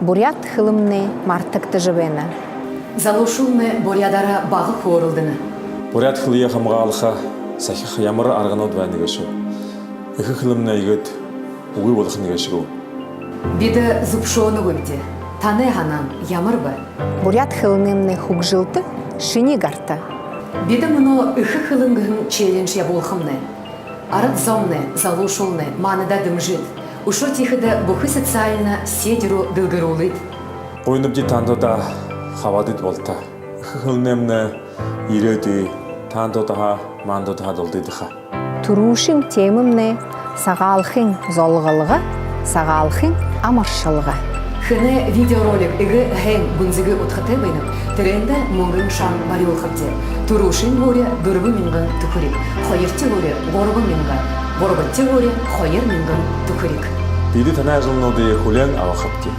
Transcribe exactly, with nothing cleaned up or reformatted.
Буряад хэлэмнай мартагдажа байна. Залуушуулнай буряадаараа бага хөөрэлдэнэ. Буряад хэлэеэ хамгаалха, сахиха ямар арганууд байна гээшэб? Эхэ хэлэмнай иигээд үгы болохонь гээшэ гү? Бидэ зүбшөөнэгүйбди. Танай һанаан ямар бэ? Буряад хэлэнэймнай хүгжэлтэ шинии гарта. Бидэ мүнөө эхэ хэлэн гэһэн челлендж ябуулхамнай. Арад зомнай, залуушуулнай, маанадаа дэмжыт. Үшөө тиихэдэ бүхы социальна сеть руу дэлгэрүүлыт. Гуйнабди таанадуудаа, хабаадыт болтогой. Эхэ хэлэнэймнай ерээдүй таанадуудһаа, маанадуудһаа дулдыдахаа. Түрүүшын темэмнай Сагаалхын золголго, Сагаалхын амаршалга. Хэнэй видеоролик эгээ һайн гүнзэгы удхатай байнаб, тэрээндэ мүнгэн шан барюулхабди. Түрүүшын һуури дүрбэн мянган түхэриг, хоёрдохи һуури гурбан мянган, гурбадахи һуури хоёр мянган түхэриг. Бидэ танай ажалнуудые хүлеэн абахабди.